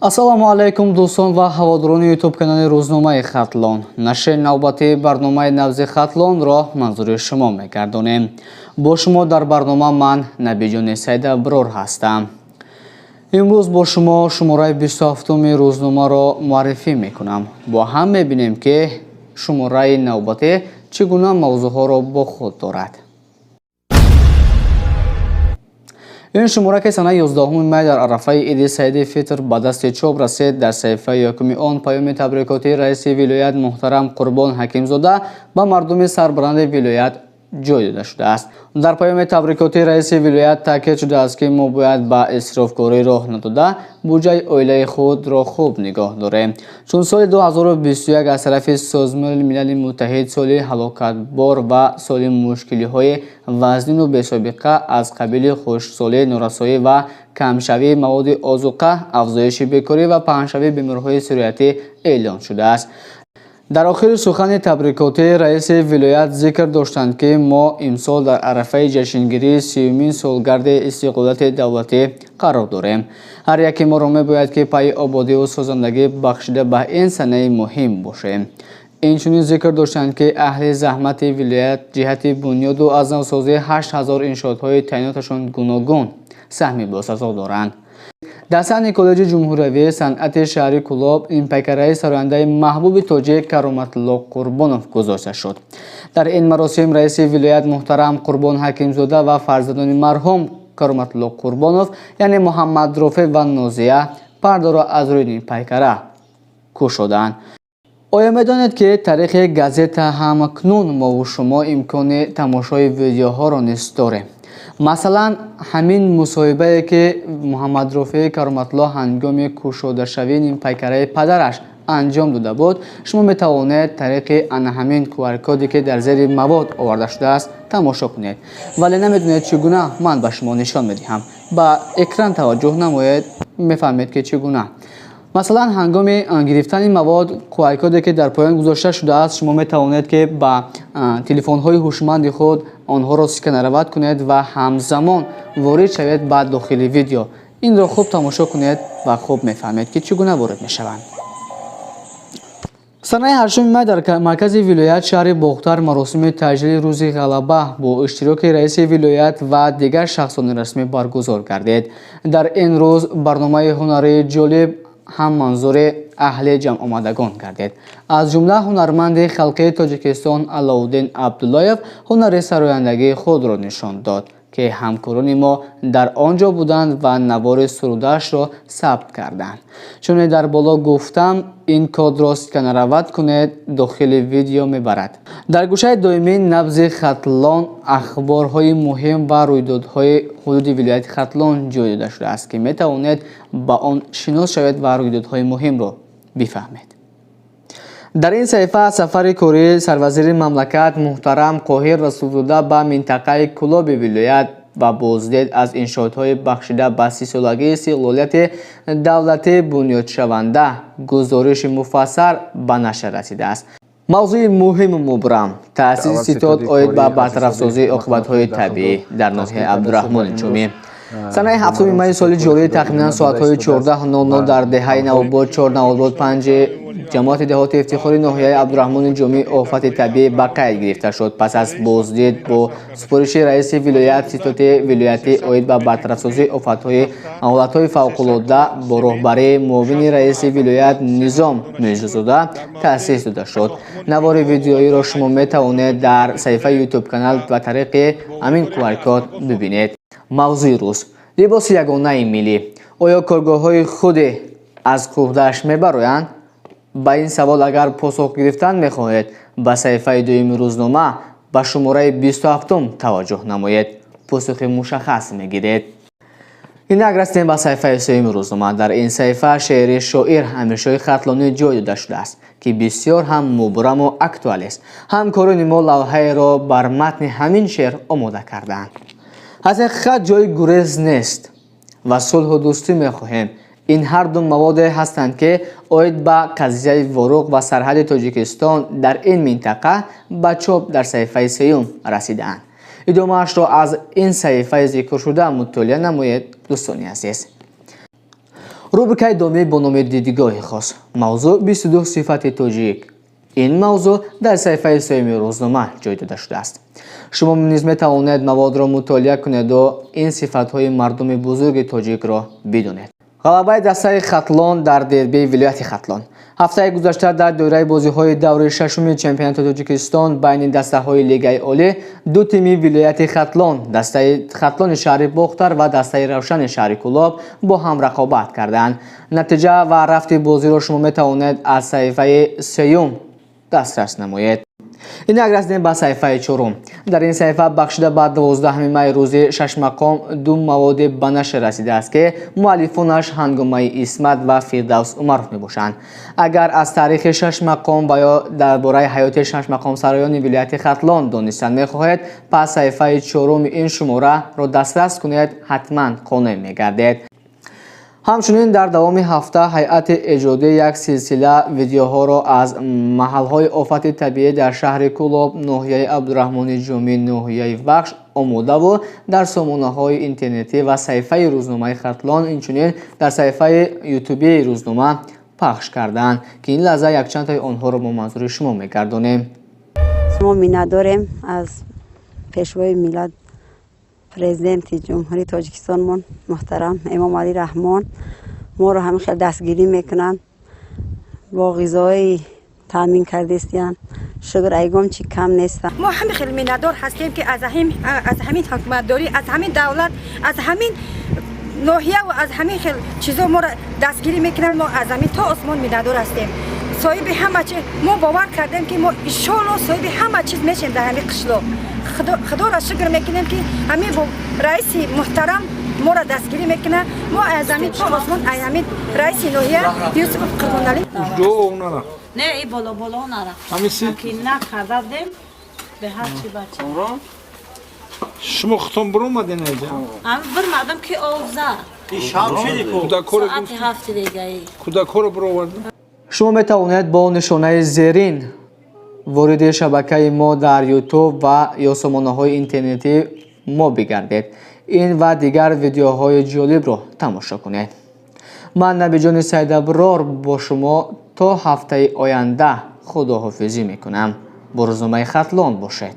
Ассалому алайкум, дӯстон ва ҳаводорони Ютуб канали Рӯзномаи Хатлон. Нашри навбатии барномаи Набзи Хатлонро манзури шумо мегардонем. Бо шумо дар барнома ман, Набиҷони Сайдаброр, ҳастам. Имрӯз бо шумо шумораи 27-уми рӯзномаро муаррифӣ мекунам. Бо ҳам мебинем, ки шумораи навбатӣ чӣ гуна мавзӯъҳоро бо худ дорад. Ин шумора, ки санаи 11 май дар арафаи иди Саиди Фитр ба дасти чоп расид, дар саҳифаи якуми он паёми табрикотии раиси вилоят муҳтарам Қурбон Ҳакимзода ба мардуми сарбаланди вилоят ҷой дода шудааст. Дар паёми табрикотии раиси вилоят таъкид шудааст, ки мо бояд ба исрофкорӣ роҳ надода, буҷаи оилаи худро хуб нигоҳ дорем, чун соли 2021 аз тарафи Созмони Милали Муттаҳид соли ҳалокатбор ва соли мушкилиҳои вазнину бесобиқа аз қабили хушксолӣ, норасоӣ ва камшавии маводи озуқа, афзоиши бекорӣ ва паҳншавии бемориҳои сироятӣ эълон шудааст. Дар охири сухани табрикотии раиси вилоят зикр доштанд, ки мо имсол дар арафаи ҷашнгирии 30-умин солгарди истиқлолияти давлатӣ қарор дорем. Ҳар яке моро мебояд, ки пайи ободиву созандагӣ бахшида ба ин санаи муҳим бошем. Инчунин зикр доштанд, ки аҳли заҳмати вилоят ҷиҳати бунёду аз навсозии 8000 иншоотҳои таъиноташон гуногун саҳми босазо доранд. Дар саҳни Коллеҷи ҷумҳуриявии санъати шаҳри Кӯлоб нимпайкараи сарояндаи маҳбуби тоҷик Кароматулло Қурбонов гузошта шуд. Дар ин маросим раиси вилоят муҳтарам Қурбон Ҳакимзода ва фарзандони марҳум Кароматулло Қурбонов, яъне Муҳаммадрофеъ ва Нозия, пардаро аз рӯи нимпайкара кушоданд. Оё медонед, ки тариқи газета ҳамакнун мову шумо имкони тамошои видеоҳоро низ дорем? Масалан, ҳамин мусоҳибае, ки Муҳаммадрофеи Кароматулло ҳангоми кушодашавии нимпайкараи падараш анҷом дода буд, шумо метавонед тариқи ана ҳамин QR-коде, ки дар зери мавод оварда шудааст, тамошо кунед. Вале намедонед чӣ гуна, ман ба шумо нишон медиҳам. Ба экран таваҷҷӯҳ намоед, мефаҳмед, ки чӣ гуна. Масалан, ҳангоми гирифтани мавод QR-коде, ки дар поён гузошта шудааст, шумо метавонед, ки ба телефонҳои ҳушманди худ онҳоро сканировать кунед ва ҳамзамон ворид шавед ба дохили видео. Инро хуб тамошо кунед ва хуб мефаҳмед, ки чӣ гуна ворид мешаванд. Санаи 8 май дар маркази вилоят, шаҳри Бохтар, маросими таҷлили Рӯзи Ғалаба бо иштироки раиси вилоят ва дигар шахсони расмӣ баргузор гардид. Дар ин рӯз барномаи ҳунарии ҷолиб ҳам манзури аҳли ҷамъомадагон гардид. Аз ҷумла ҳунарманди халқии Тоҷикистон Аловуддин Абдуллоев ҳунари сарояндагии худро нишон дод, ки ҳамкорони мо дар он ҷо буданд ва навори сурудаашро сабт карданд. Чуне дар боло гуфтам, ин кодро сканировать кунед, дохили видео мебарад. Дар гӯшаи доимии Набзи Хатлон ахборҳои муҳим ва рӯйдодҳои ҳудуди вилояти Хатлон ҷой дода шудааст, ки метавонед ба он шинос шавед ва рӯйдодҳои муҳимро бифаҳмед. Дар ин саҳифа сафари кории сарвазири мамлакат муҳтарам Қоҳир Расулзода ба минтақаи Кӯлоби вилоят ва боздид аз иншоотҳои бахшида ба 30-солагии истиқлолияти давлатӣ бунёдшаванда гузориши муфассал ба нашр расидааст. Мавзӯи муҳиму мубрам: таъсиси ситод оид ба бартарафсозии оқибатҳои табиӣ дар ноҳияи Абдураҳмони Ҷомӣ. Санаи 7 майи соли ҷорӣ тахминан соатҳои 14:00 дар деҳаи Навобод 4, Навобод 5 ҷамоати деҳоти Ифтихори ноҳияи Абдураҳмони Ҷомӣ офати табиӣ ба қайд гирифта шуд. Пас аз боздид бо супориши раиси вилоят ситоди вилоятӣ оид ба бартарафсозии офатҳои ҳолатҳои фавқулодда бо роҳбарии муовини раиси вилоят Низом Мирзозода таъсис дода шуд. Навори видеоиро шумо метавонед дар саҳифаи Ютуб-канал ба тариқи ҳамин QR-код бибинед. Мавзӯи рӯз: либоси ягонаи миллӣ. Оё коргоҳҳои худе аз кӯҳдашт мебароянд? Ба ин савол агар посух гирифтан мехоҳед, ба саҳифаи дуюми рӯзнома, ба шумораи 27-ум таваҷҷӯҳ намоед, посухи мушаххас мегиред. Инак расидем ба саҳифаи сеюми рӯзнома. Дар ин саҳифа шеъри шоир Амиршоҳи Хатлонӣ ҷой дода шудааст, ки бисёр ҳам мубраму актуалист. Ҳамкорони мо лавҳаеро бар матни ҳамин шеър омода кардаанд. Аз ҳақиқат ҷои гурез нест ва сулҳу дӯстӣ мехоҳем. Ин ҳарду маводе ҳастанд, ки оид ба қазияи Воруқ ва сарҳади Тоҷикистон дар ин минтақа ба чоп дар саҳифаи сеюм расидаанд. Идомаашро аз ин саҳифаи зикршуда мутолиа намоед, дӯстони азиз. Рубрикаи доимӣ бо номи «Дидгоҳи хос», мавзӯъ «22 сифати тоҷик». Ин мавзӯъ дар саҳифаи сеюми рӯзнома ҷой дода шудааст. Шумо низ метавонед маводро мутолиа кунеду ин сифатҳои мардуми бузурги тоҷикро бидонед. Ғалабаи дастаи Хатлон дар дербии вилояти Хатлон. Ҳафтаи гузашта дар доираи бозиҳои даври шашуми чемпионати Тоҷикистон байни дастаҳои Лигаи Олӣ ду тими вилояти Хатлон, дастаи Хатлони шаҳри Бохтар ва дастаи Равшани шаҳри Кӯлоб, бо ҳам рақобат карданд. Натиҷа ва рафти бозиро шумо метавонед аз саҳифаи сеюм дастрас намоед. Инак, расидем ба саҳифаи чорум. Дар ин саҳифа бахшида ба 12 май, рӯзи шашмақом, ду маводе ба нашр расидааст, ки муаллифонаш Ҳангомаи Исмат ва Фирдавс Умаров мебошанд. Агар аз таърихи шашмақом ва ё дар бораи ҳаёти шашмақомсароёни вилояти Хатлон донистан мехоҳед, пас саҳифаи чоруми ин шумораро дастрас кунед, ҳатман қонеъ мегардед. Ҳамчунин дар давоми ҳафта ҳайати эҷодӣ як силсила видеоҳоро аз маҳалҳои офати табиӣ дар шаҳри Кӯлоб, ноҳияи Абдураҳмони Ҷомӣ, ноҳияи Вахш омодаву дар сомонаҳои интернетӣ ва саҳифаи рӯзномаи Хатлон, инчунин дар саҳифаи ютубии рӯзнома пахш карданд, ки ин лаҳза якчандтаи онҳоро мо манзури шумо мегардонем. Мо миннатдорем аз Пешвои миллат, Президенти Ҷумҳурии Тоҷикистонмон муҳтарам Эмомалӣ Раҳмон. Моро ҳамин хел дастгирӣ мекунанд, бо ғизои таъмин кардистиянд. Шукр, ягон чи кам нестам. Мо ҳамин хел миннатдор ҳастем, ки аз ҳамин ҳукуматдорӣ, аз ҳамин давлат, аз ҳамин ноҳияву аз ҳамин хел чизо моро дастгирӣ мекунанд. Мо аз ҳамин то осмон миннатдор ҳастем. Соҳиби ҳама чи мо бовар кардем, ки мо иншоалло соҳиби ҳама чиз мешем дар ҳамин қишлоқ. Худоро шукр мекунем, ки ҳамин раиси муҳтарам моро дастгирӣ мекунад. Мо аз ҳамин то осмон аз ҳамин раиси ноҳия Юсуф Қурбоналӣ. Не, и боло боло нарафт. Ки накардадем бе ҳарчи бача. Шумо худтон биромаден аҷа? Бирмадам, ки овза. Соати 7 дегаи. Кӯдакҳоро бировардем. Шумо метавонед бо нишонаи зерин вориди шабакаи мо дар Ютуб ва ё сомонаҳои интернетии мо бигардед, ин ва дигар видеоҳои ҷолибро тамошо кунед. Ман, Набиҷони Сайдаброр, бо шумо то ҳафтаи оянда худоҳофизӣ мекунам. Бо рӯзномаи Хатлон бошед.